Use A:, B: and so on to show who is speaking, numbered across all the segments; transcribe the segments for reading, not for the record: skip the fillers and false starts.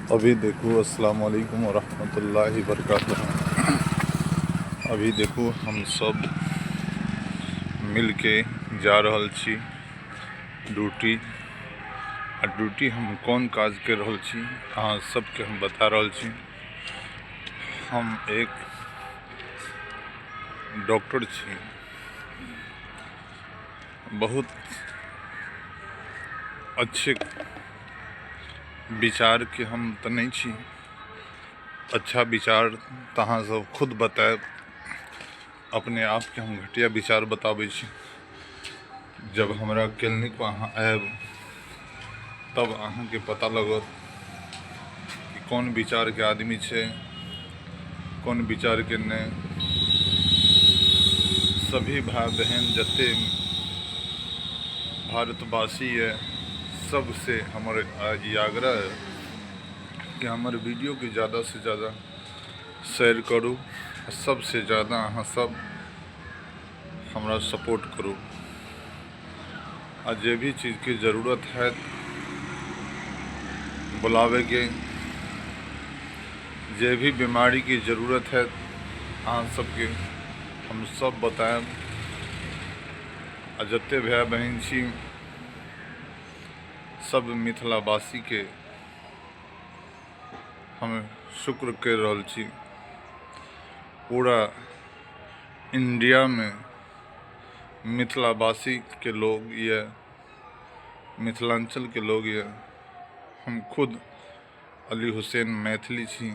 A: अभी देखू, अस्सलाम वालेकुम वरहमतुल्लाहि वबरकातुहू। अभी देखू, हम सब मिलके जा रहल छी ड्यूटी आ ड्यूटी हम कोन काज कर रहल छी, अहाँ सबके हम बता रहल छी। हम एक डॉक्टर छी। बहुत अच्छे विचारके हम तऽ नहि छी। अच्छा विचार तऽ अहाँ सब खुद बतायब। अपने आपके हम घटिया विचार बताबै छी। जब हमरा क्लिनिकपर अहाँ आयब, तब अहाँके पता लगत कि कोन विचारके आदमी छै, कोन विचारके नहि। सभी भाय बहन, जते भारतवासी यऽ, सबसे हमर ई आग्रह है कि हमर वीडियोके ज़्यादासँ ज़्यादा शेयर करू आ सबसँ ज़्यादा अहाँ सब हमरा सपोर्ट करू आ जे भी चीजके जरूरत हैत बुलाबैके, जे भी बीमारीके जरूरत हैत, अहाँ सबके हम सब बतायब। आ जते भाय बहिन छी, सब मिथिलावासीके हम शुक्र करि रहल छी। पूरा इण्डियामे मिथिलावासीके लोग यऽ, मिथिलाञ्चलके लोग यऽ। हम खुद अली हुसैन मैथिली छी,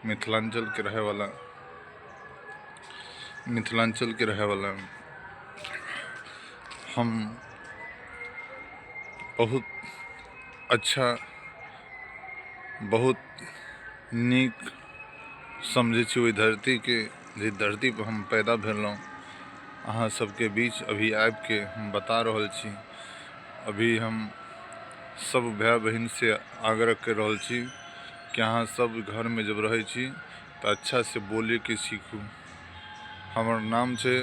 A: मिथिलाञ्चलके रहैवला, मिथिलाञ्चलके रहैवला। हम बहुत अच्छा, बहुत नीक समझै छी ओहि धरतीके, जे धरतीपर हम पैदा भेलहुँ। अहाँ सबके बीच अभी आबिके हम बता रहल छी। अभी हम सब भाय बहिनसँ आग्रह करि रहल छी कि अहाँ सब घरमे जब रहै छी तऽ अच्छासँ बोलैके सीखू। हमर नाम छै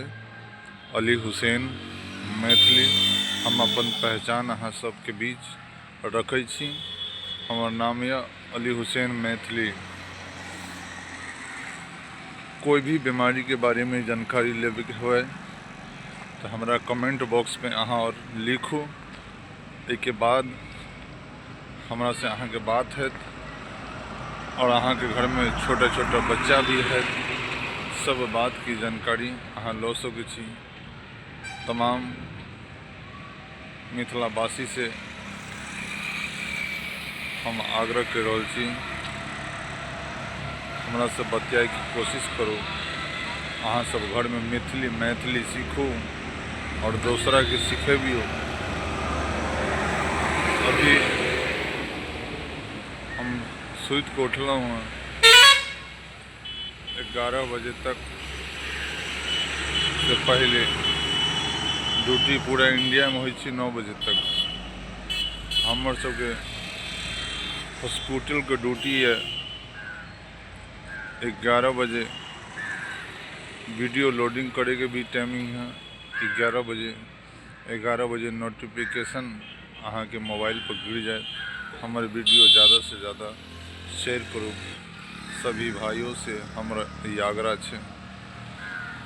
A: अली हुसैन मैथिली। हम अपन पहचान अहाँ सबके बीच रखै छी। हमर नाम यऽ अली हुसैन मैथिली। कोइ भी बीमारीके बारेमे जानकारी लेबैके हुए तऽ हमरा कमेंट बॉक्समे अहाँ आओर लिखू। एहिके बाद हमरासँ अहाँके बात हैत आओर अहाँके घरमे छोटा छोटा बच्चा भी हैत, सब बातके जानकारी अहाँ लऽ सकै छी। तमाम मिथिलावासीसँ हम आग्रह करि रहल छी, हमरासँ बतियाइके कोशिश करू। अहाँ सब घरमे मैथिली मैथिली सीखू आओर दोसराके सिखेबियौ। अभी हम सुति कऽ उठलहुँ हँ। 11 बजे तक से पहिले ड्यूटी पूरा इंडियामे होइ छै 9 बजे तक। हमर सबके हॉस्पिटलके ड्यूटी यऽ 11 बजे। वीडियो लोडिंग करैके भी टाइमिंग है 11 बजे। 11 बजे नोटिफिकेशन अहाँके मोबाइल पर गिर जायत। हमर वीडियो ज़्यादासँ ज़्यादा शेयर करू। सभी भाइयों से हमर ई आग्रह छै।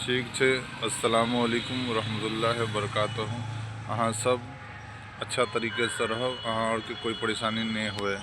A: ठीक छै। अस्सलामु अलैकुम रहमतुल्लाहि वबरकातुहू। अहाँ सब अच्छा तरीकेसँ रहब, अहाँ आरके कोइ परेशानी नहि हुए।